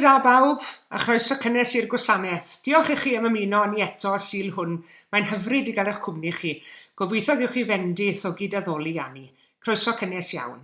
da bawb, a chroeso cynnes i'r gwasanaeth. Diolch i chi am ymuno â ni eto y Sul hwn. Mae'n hyfryd i gael eich cwmni chi. Gobeithio gewch chi fendith o gyd-addoli â ni. Croeso cynnes iawn.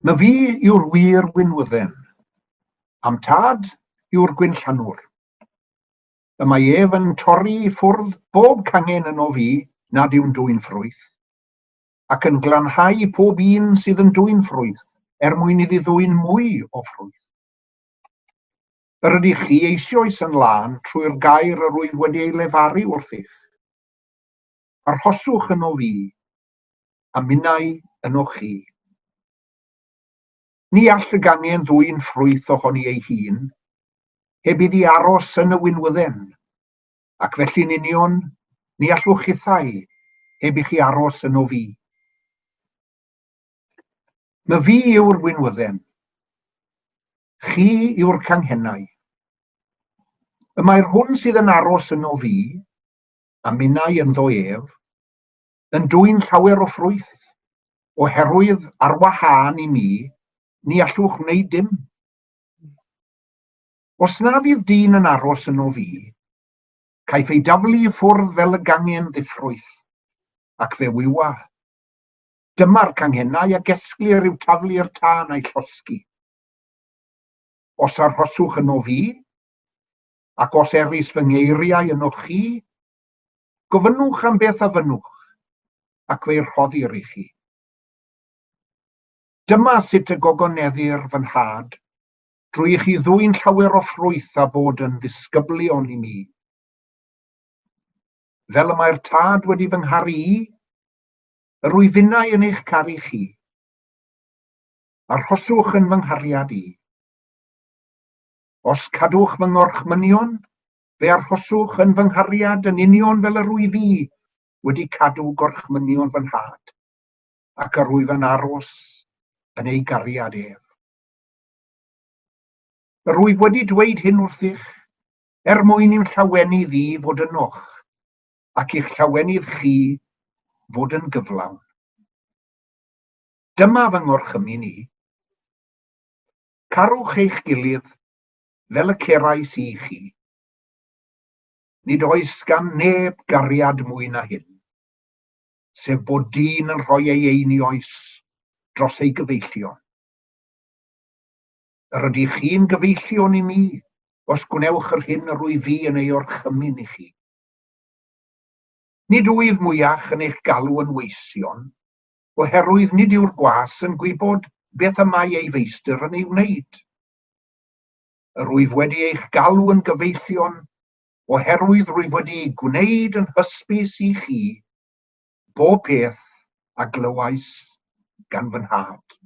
Na fi yw'r wir winwydden, a'm tad yw'r gwinllanwr. Y mae ef yn torri i ffwrdd bob cangen yno fi nad yw'n dwyn ffrwyth, ac yn glanhau pob un sydd yn dwyn ffrwyth, er mwyn iddi ddwyn mwy o ffrwyth. Yr ydych chi eisioes yn lân trwy'r gair yr wyf wedi ei lefaru wrthych. Arhoswch yno fi, a minnau yno chi. Ni all y gangen ddwyn ffrwyth ohoni ei hun, heb iddi aros yn y winwydden, ac felly'n union, ni allwch chithau heb i chi aros yno fi. My fi yw'r winwydden, chi yw'r canghennau. Y mae'r hwn sydd yn aros yno fi, a minnau ynddo ef, yn dwyn llawer o ffrwyth, oherwydd ar wahân i mi, ni allwch wneud dim. Os na fydd dyn yn aros yno fi, caiff ei daflu i ffwrdd fel y gangen ddiffrwyth, ac fe wywa. Dyma'r canghennau a gesglir i'w taflu i'r tân a'i llosgi. Os arhoswch yno fi, ac os erys fy ngeiriau ynoch chi, Gofynnwch am beth a fynnwch, ac fe'i rhoddir i chi. Dyma sut y gogoneddir fy nhad, drwy i chi ddwyn llawer o ffrwyth a bod yn ddisgyblion i mi. Fel y mae'r Tad wedi fy ngharu i, yr wyf finnau yn eich caru chi. Arhoswch yn fy nghariad i. Os cadwch fy ngorchmynion, Fe arhoswch yn fy nghariad yn union fel yr wyf i wedi cadw gorchmynion fy nhad, ac yr wyf yn aros yn ei gariad ef. Yr wyf wedi dweud hyn wrthych, er mwyn i'm llawenydd i fod ynoch, ac i'ch llawenydd chi fod yn gyflawn. Dyma fy ngorchymyn i. Carwch eich gilydd fel y cerais i chi. Nid oes gan neb gariad mwy na hyn, sef bod dyn yn rhoi ei einioes dros ei gyfeillion. Yr ydych chi'n gyfeillion i mi, os gwnewch yr hyn yr wyf fi yn ei orchymyn i chi. Nid wyf mwyach yn eich galw yn weision, oherwydd nid yw'r gwas yn gwybod beth y mae ei feistr yn ei wneud. Yr wyf wedi eich galw yn gyfeillion, oherwydd rwyf wedi ei gwneud yn hysbys i chi bob peth a glywais gan fy nhad.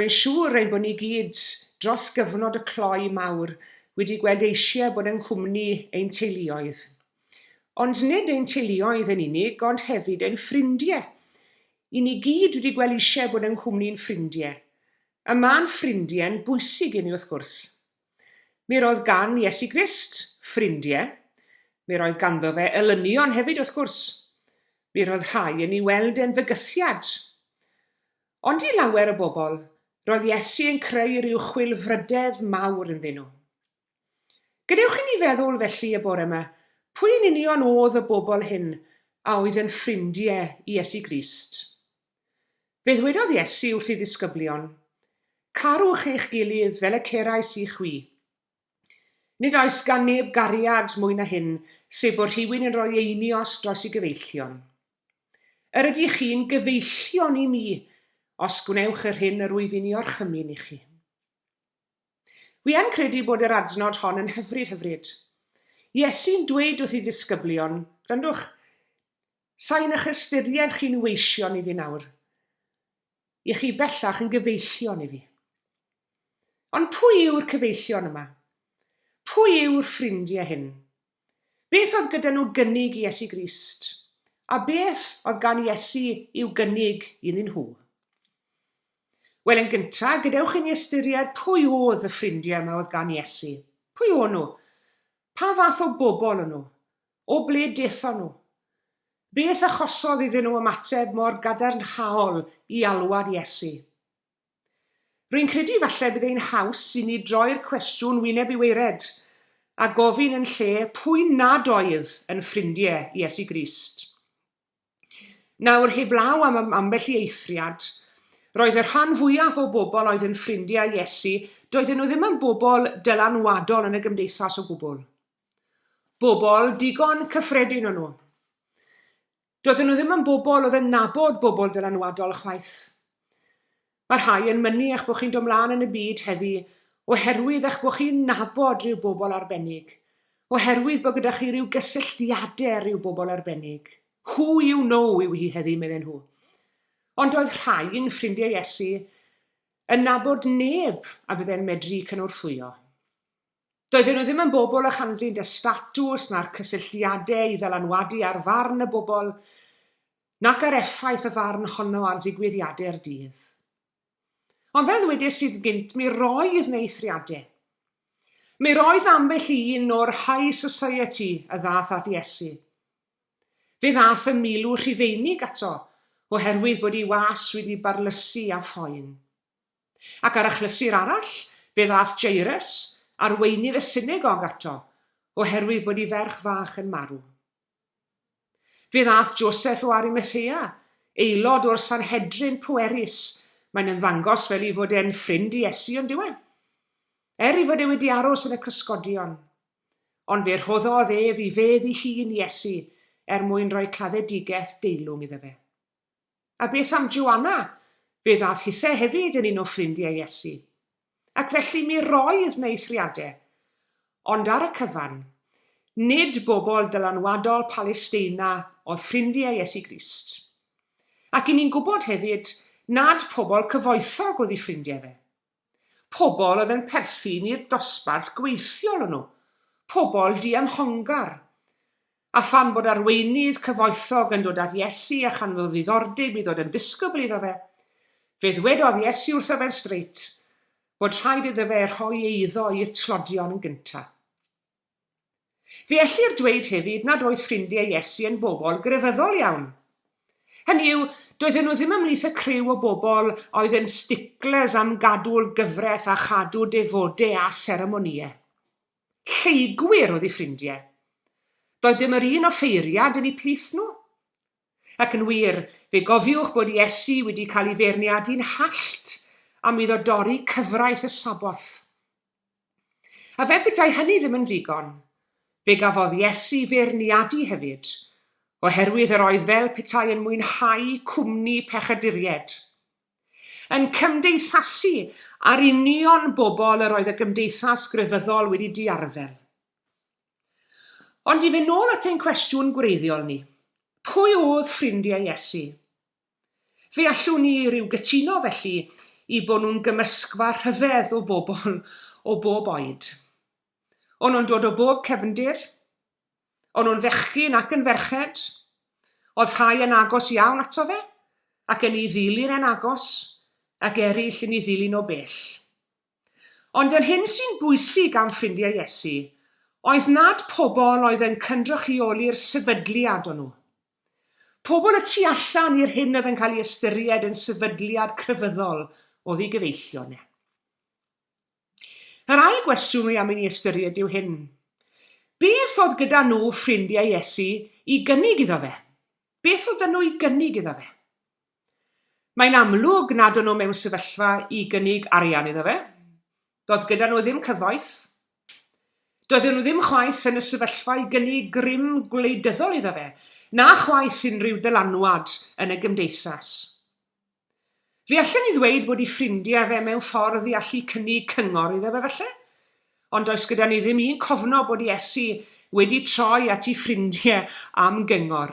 Rwy'n siŵr ein bod ni gyd, dros gyfnod y cloi mawr, wedi gweld eisiau bod yng nghwmni ein teuluoedd. Ond nid ein teuluoedd yn unig, ond hefyd ein ffrindiau. I ni gyd wedi gweld eisiau bod yng nghwmni'n ffrindiau. Y mae'n ffrindiau'n bwysig i ni wrth gwrs. Mi roedd gan Iesu Grist ffrindiau. Mi roedd ganddo fe elynion hefyd wrth gwrs. Mi roedd rhai yn ei weld e'n fygythiad. Ond i lawer o bobl, roedd Iesu yn creu rhyw chwilfrydedd mawr ynddyn nhw. Gadewch i ni feddwl felly y bore yma, pwy yn union oedd y bobl hyn a oedd yn ffrindiau i Iesu Grist? Fe ddwedodd Iesu wrth ei ddisgyblion, Carwch eich gilydd fel y cerais i chwi. Nid oes gan neb gariad mwy na hyn, sef bod rhywun yn rhoi einioes dros ei gyfeillion. Yr ydych chi'n gyfeillion i mi, os gwnewch yr hyn yr wyf i'n ei orchymyn i chi. Wi yn credu bod yr adnod hon yn hyfryd hyfryd. Iesu'n dweud wrth ei ddisgyblion, gwrandwch, sa i'n eich ystyried chi'n weision i fi nawr. I chi bellach yn gyfeillion i fi. Ond pwy yw'r cyfeillion yma? Pwy yw'r ffrindiau hyn? Beth oedd gyda nhw gynnig i Iesu Grist? A beth oedd gan Iesu i'w gynnig iddyn nhw? Wel, yn gyntaf, gadewch i ni ystyried pwy oedd y ffrindiau yma oedd gan Iesu. Pwy o'n nhw? Pa fath o bobl o'n nhw? O ble dethon nhw? Beth achosodd iddyn nhw ymateb mor gadarnhaol i alwad Iesu? Rwy'n credu falle bydd ein haws i ni droi'r cwestiwn wyneb i waered. a gofyn yn lle pwy nad oedd yn ffrindiau Iesu Grist. Nawr, heblaw am ambell i eithriad, roedd y rhan fwyaf o bobl oedd yn ffrindiau Iesu, doedden nhw ddim yn bobl dylanwadol yn y gymdeithas o gwbl. Bobl digon cyffredin o'n nhw. Doedden nhw ddim yn bobl oedd yn nabod bobl dylanwadol chwaith. Mae rhai yn mynnu eich bod chi'n dod mlaen yn y byd heddi oherwydd eich bod chi'n nabod rhyw bobl arbennig, oherwydd bod gyda chi rhyw gysylltiadau rhyw bobl arbennig. Who you know yw hi heddi, medden nhw. Ond doedd rhai'n ffrindiau Iesu yn nabod neb a bydde'n medru cynorthwyo. Doedden nhw ddim yn bobl a chanddynt y statws na'r cysylltiadau i ddylanwadu ar farn y bobl, nac ar effaith y farn honno ar ddigwyddiadau'r dydd. Ond fel ddwedes i gynt, mi roedd 'na eithriadau. Mi roedd ambell i un o'r high society a ddaeth at Iesu. Fe ddaeth y milw Rhufeinig ato oherwydd bod ei was wedi barlysu â phoen. Ac ar achlysur arall, fe ddaeth Jairus, arweinydd y synagog, ato, oherwydd bod ei ferch fach yn marw. Fe ddaeth Joseph o Arimathea, aelod o'r Sanhedrin pwerus, mae'n ymddangos fel ei fod e'n ffrind i Iesu, on'd yw e? Er ei fod e wedi aros yn y cysgodion. Ond fe rhoddodd ef i fedd ei hun i Iesu er mwyn rhoi claddedigaeth deilwng iddo fe. A beth am Joanna? Fe ddaeth hithe hefyd yn un o ffrindiau Iesu. Ac felly mi roedd 'na eithriadau. Ond ar y cyfan, nid bobl dylanwadol Palesteina oedd ffrindiau Iesu Grist. Ac 'y ni'n gwybod hefyd nad pobl cyfoethog oedd ei ffrindiau fe. Pobl oedd yn perthyn i'r dosbarth gweithiol o'n nhw, pobl diymhongar. A phan bod arweinydd cyfoethog yn dod at Iesu a chanddo ddiddordeb i ddod yn ddisgybl iddo fe, fe ddwedodd Iesu wrtho fe'n straight bod rhaid iddo fe rhoi eiddo i'r tlodion yn gyntaf. Fe ellir dweud hefyd nad oedd ffrindiau Iesu yn bobl grefyddol iawn. Hynny yw, doedden nhw ddim ymhlith y criw o bobl oedd yn sticklers am gadw'r gyfraith a chadw defodau a seremonïau. Lleygwyr oedd eu ffrindiau. Doedd dim yr un offeiriad yn eu plith nhw. Ac yn wir, fe gofiwch bod Iesu wedi cael ei feirniadu'n hallt am iddo dorri cyfraith y Saboth. A fel petai hynny ddim yn ddigon, fe gafodd Iesu feirniadu hefyd, oherwydd yr oedd fel petai yn mwynhau cwmni pechaduriaid, yn cymdeithasu â'r union bobl yr oedd y gymdeithas grefyddol wedi diarddel. Ond i fynd nôl at ein cwestiwn gwreiddiol ni, pwy oedd ffrindiau Iesu? Fe allwn ni ryw gytuno felly i bod nhw'n gymysgfa rhyfedd o bobl o bob oed. O'n nhw'n dod o bob cefndir, o'n nhw'n fechgyn ac yn ferched, oedd rhai yn agos iawn ato fe, ac yn ei ddilyn e'n agos, ac eraill yn ei ddilyn o bell. Ond yr hyn sy'n bwysig am ffrindiau Iesu oedd nad pobl oedd yn cynrychioli'r sefydliad o'n nhw. Pobl y tu allan i'r hyn oedd yn cael ei ystyried yn sefydliad crefyddol oedd ei gyfeillion e. Yr ail gwestiwn rwy am i ni ystyried yw hyn. Beth oedd gyda nhw, ffrindiau Iesu, i gynnig iddo fe? Beth oedd 'da nhw i gynnig iddo fe? Mae'n amlwg nad o'n nhw mewn sefyllfa i gynnig arian iddo fe. Doedd gyda nhw ddim cyfoeth. Doedden nhw ddim chwaith yn y sefyllfa i gynnig grym gwleidyddol iddo fe, na chwaith unrhyw dylanwad yn y gymdeithas. Fe allen ni ddweud bod ei ffrindiau fe mewn ffordd i allu cynnig cyngor iddo fe falle, ond does gyda ni ddim un cofnod bod Iesu wedi troi at ei ffrindiau am gyngor.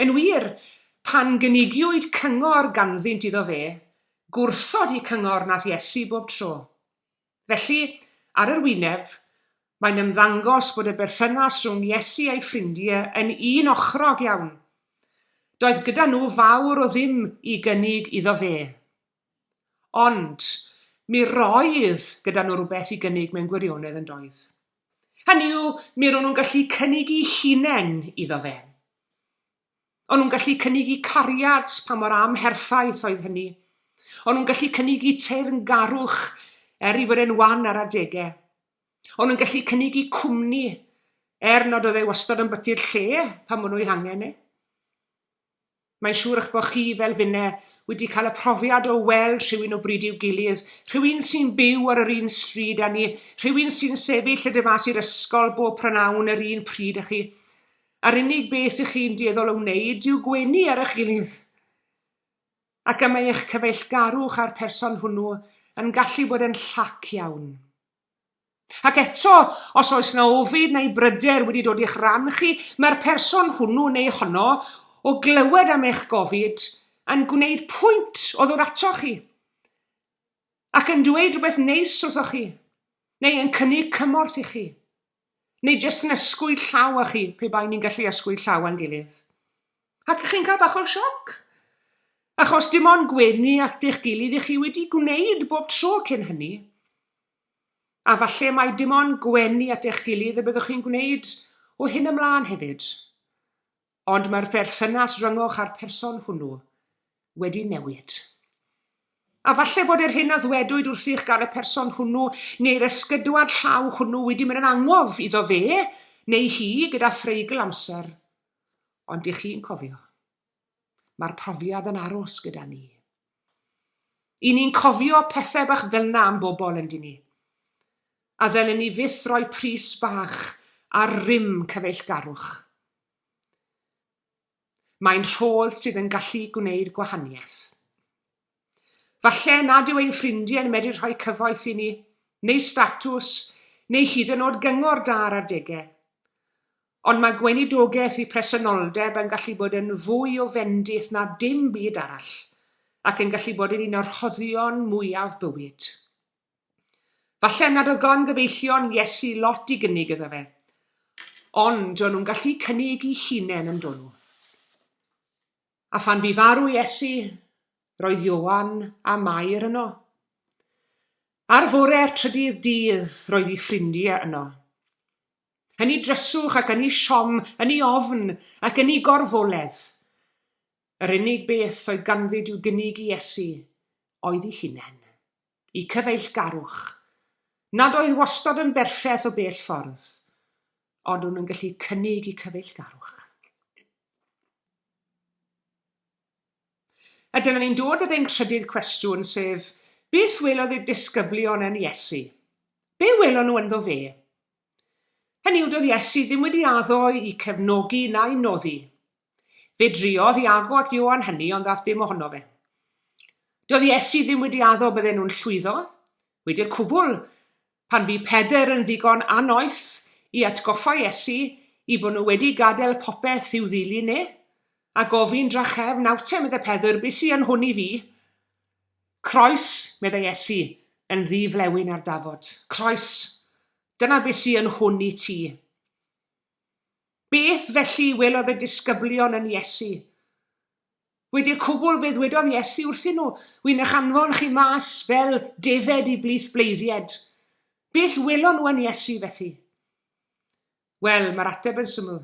Yn wir, pan gynigiwyd cyngor ganddynt iddo fe, gwrthod eu cyngor nath Iesu bob tro. Felly, ar yr wyneb, mae'n ymddangos bod y berthynas rhwng Iesu a'i ffrindie yn un ochrog iawn. Doedd gyda nhw fawr o ddim i gynnig iddo fe. Ond, mi roedd gyda nhw rywbeth i gynnig mewn gwirionedd yn doedd? Hynny yw, mi ro'n nhw'n gallu cynnig eu hunain iddo fe. O'n nhw'n gallu cynnig eu cariad, pa mor amherffaith oedd hynny. O'n nhw'n gallu cynnig eu teyrngarwch, er i fod e'n wan ar adegau. O'n nhw'n gallu cynnig i cwmni, er nad oedd e wastad yn byty'r lle pan maen nhw'i hangen e. Mae'n siŵr eich bod chi, fel finne, wedi cael y profiad o weld rhywun o bryd i'w gilydd, rhywun sy'n byw ar yr un stryd â ni, rhywun sy'n sefyll y du fas i'r ysgol bob prynhawn yr un pryd â chi. A'r unig beth ych chi'n dueddol o wneud yw gwenu ar eich gilydd. Ac y mae eich cyfeillgarwch â'r person hwnnw yn gallu bod yn llac iawn. Ac eto, os oes 'na ofid neu bryder wedi dod i'ch ran chi, mae'r person hwnnw neu honno, o glywed am eich gofid, yn gwneud pwynt o ddod atoch chi, ac yn dweud rhywbeth neis wrthoch chi, neu yn cynnig cymorth i chi, neu jyst yn ysgwyd llaw â chi, pe bai ni'n gallu ysgwyd llaw â'n gilydd. Ac chi'n cael bach o sioc, achos dim ond gwenu at eich gilydd i chi wedi gwneud bob tro cyn hynny. A falle mai dim ond gwenu at eich gilydd y byddwch chi'n gwneud o hyn ymlaen hefyd. Ond mae'r berthynas rhyngoch â'r person hwnnw wedi newid. A falle bod yr hyn a ddwedwyd wrthych gan y person hwnnw neu'r ysgydwad llaw hwnnw wedi mynd yn angof iddo fe neu hi gyda threigl amser. Ond dych chi'n cofio. Mae'r profiad yn aros gyda ni. I ni'n cofio pethau bach fel 'na am bobl, yn dyn ni? A ddylen ni fyth roi pris bach ar rym cyfeillgarwch. Mae'n rhodd sydd yn gallu gwneud gwahaniaeth. Falle nad yw ein ffrindiau'n medru rhoi cyfoeth i ni, neu statws, neu hyd yn oed gyngor da ar adegau. Ond mae gweinidogaeth i presenoldeb yn gallu bod yn fwy o fendith na dim byd arall, ac yn gallu bod yn un o'r rhoddion mwyaf bywyd. Falle nad oedd gan gyfeillion Iesu lot i gynnig iddo fe, ond o'n nhw'n gallu cynnig i hunain yn do'n nhw. A phan fu farw Iesu, roedd Ioan a Mair yno. Ar fore'r trydydd dydd, roedd ei ffrindiau yno. Yn ei dryswch ac yn ei siom, yn ei ofn ac yn ei gorfoledd. Yr unig beth oedd ganddynt i'w gynnig i Iesu oedd ei hunain, eu cyfeillgarwch, nad oedd wastad yn berffaith o bell ffordd, ond o'n nhw'n gallu cynnig eu cyfeillgarwch. A dyna ni'n dod at ein trydydd cwestiwn, sef, beth welodd y disgyblion yn Iesu? Be welon nhw ynddo fe? Hynny yw, doedd Iesu ddim wedi addo i cefnogi na'i noddi. Fe driodd Iago ac Ioan hynny, ond ddath dim ohono fe. Doedd Iesu ddim wedi addo bydden nhw'n llwyddo. Wedi'r cwbl, Pan fu Pedr yn ddigon annoeth i atgoffa Iesu i bod nhw wedi gadael popeth i'w ddilyn e, a gofyn drachefn, Nawr te, meddai Pedr, be sy yn hwn i fi? Croes, meddai Iesu, yn ddi-flewyn ar dafod. Croes! Dyna be sy yn hwn i ti. Beth felly welodd y disgyblion yn Iesu? Wedi'r cwbl fe ddwedodd Iesu wrthyn nhw, Wi'n eich anfon chi mas fel defed i blith bleiddied. Beth welon nhw yn Iesu felly? Wel, mae'r ateb yn syml.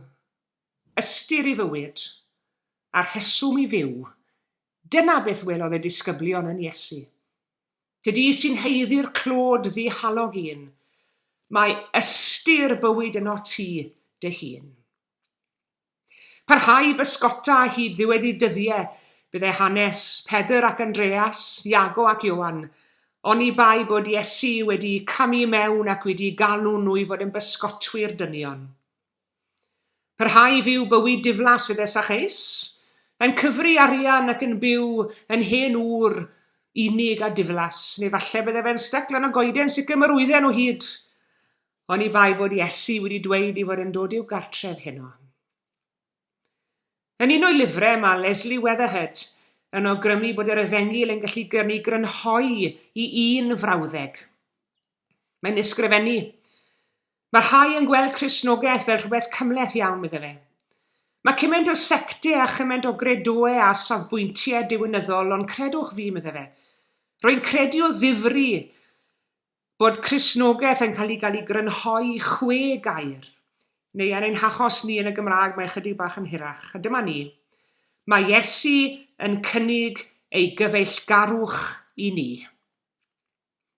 Ystyr i fywyd, a'r rheswm i fyw. Dyna beth welodd y disgyblion yn Iesu. Tydi sy'n haeddu'r clod ddihalog un. Mae ystyr bywyd yno ti dy hun. Parhau i bysgota hyd ddiwedd eu dyddiau byddai hanes Pedr ac Andreas, Iago ac Ioan, oni bai bod Iesu wedi camu i mewn ac wedi galw nhw i fod yn bysgotwyr dynion. Parhau i fyw bywyd diflas fydde Sacheus, yn cyfri arian ac yn byw yn hen ŵr unig a diflas, neu falle bydde fe'n styc lan y goeden sycamorwydden o hyd. Oni bai bod Iesu wedi dweud ei fod yn dod i'w gartref heno. Yn un o'i lyfrau mae Leslie Weatherhead yn awgrymu bod yr Efengyl yn gallu gynnu grynhoi i un frawddeg. Mae'n ysgrifennu, Mae rhai yn gweld Cristnogaeth fel rhywbeth cymhleth iawn, meddai fe. Mae cymaint o sectau a chymaint o gredoau a safbwyntiau diwinyddol, ond credwch fi, meddai fe, rwy'n credu o ddifri bod Cristnogaeth yn cael ei gael ei grynhoi i chwe gair, neu yn ein hachos ni yn y Gymraeg mae ychydig bach yn hirach, a dyma ni, Mae Iesu yn cynnig ei gyfeillgarwch i ni.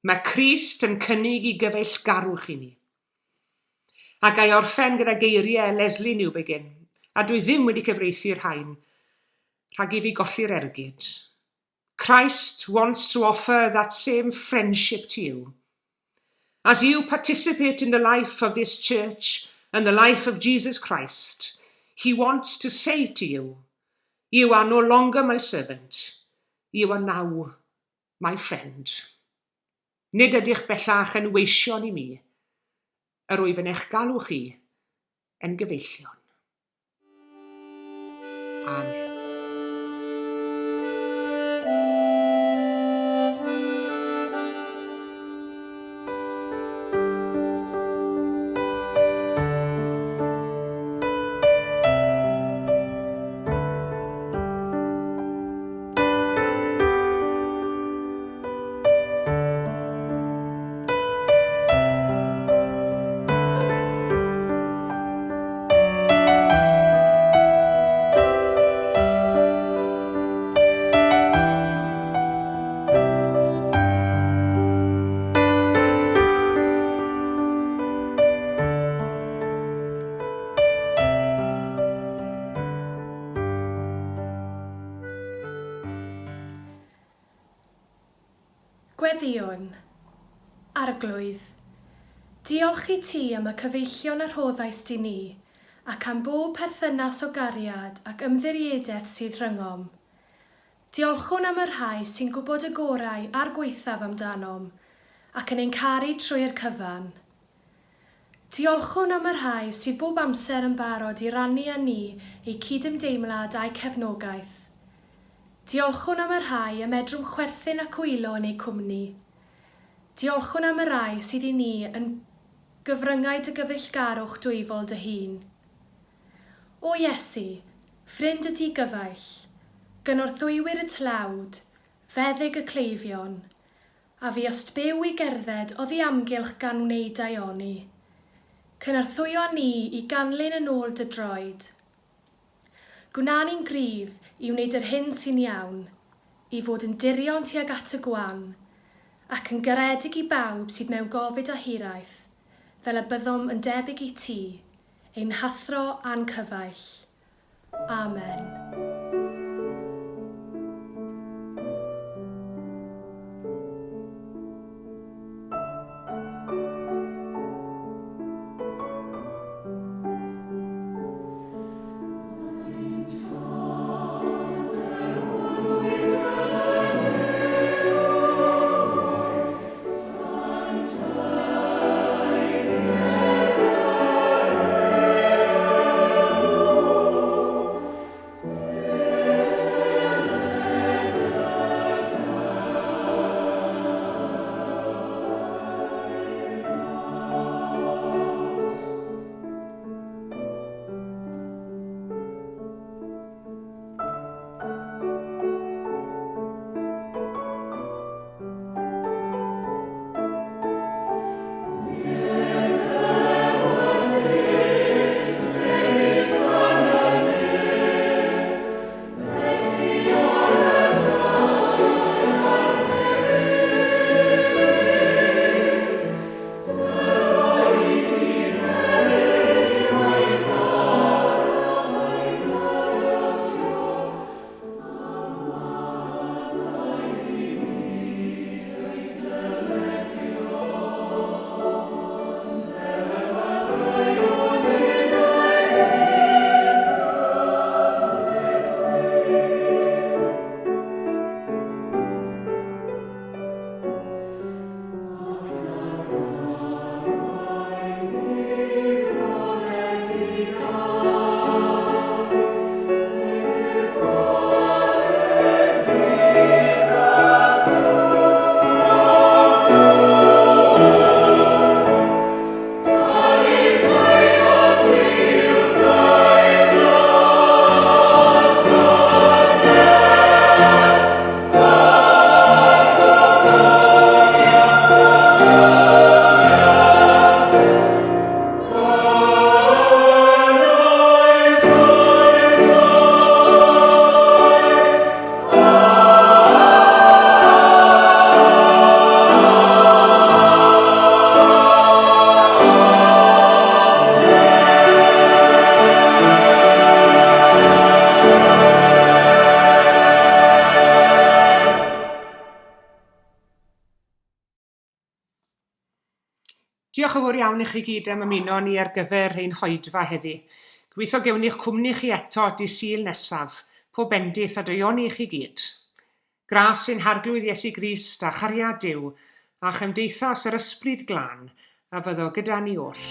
Mae Crist yn cynnig ei gyfeillgarwch i ni. A ga i orffen gyda geiriau Lesslie Newbigin, a dwi ddim wedi cyfreithu'r rhain, rhag i fi golli'r ergyd. Christ wants to offer that same friendship to you. As you participate in the life of this church and the life of Jesus Christ, he wants to say to you, You are no longer my servant, you are now my friend. Nid ydych bellach yn weision i mi, yr wyf yn eich galw chi yn gyfeillion. Amen. Gweddïwn. Arglwydd, diolch i ti am y cyfeillion a rhoddaist i ni, ac am bob perthynas o gariad ac ymddiriedaeth sydd rhyngom. Diolchwn am y rhai sy'n gwybod y gorau a'r gwaethaf amdanom, ac yn ein caru trwy'r cyfan. Diolchwn am y rhai sydd bob amser yn barod i rannu â ni eu cydymdeimlad a'u cefnogaeth. Diolchwn am y rhai y medrwn chwerthin ac wylo yn eu cwmni. Diolchwn am y rhai sydd i ni yn gyfryngau dy gyfeillgarwch dwyfol dy hun. O Iesu, ffrind y di-gyfaill, gynorthwywyr y tlawd, feddyg y cleifion, A fuost byw i gerdded oddi amgylch gan wneud daioni. Cynorthwyo â ni i ganlyn yn ôl dy droed. Gwna ni'n gryf i wneud yr hyn sy'n iawn, i fod yn dirion tuag at y gwan, ac yn garedig i bawb sydd mewn gofid a hiraeth, fel y byddom yn debyg i ti, ein Hathro a'n Cyfaill. Amen. Diolch yn fawr iawn i chi gyd am ymuno ni ar gyfer ein hoedfa heddi. Gobeithio gewn ni'ch cwmni chi eto dydd Sul nesaf. Pob bendith a daioni i chi gyd. Gras ein Harglwydd Iesu Grist a chariad Duw a chymdeithas yr Ysbryd Glân a fyddo gyda ni oll.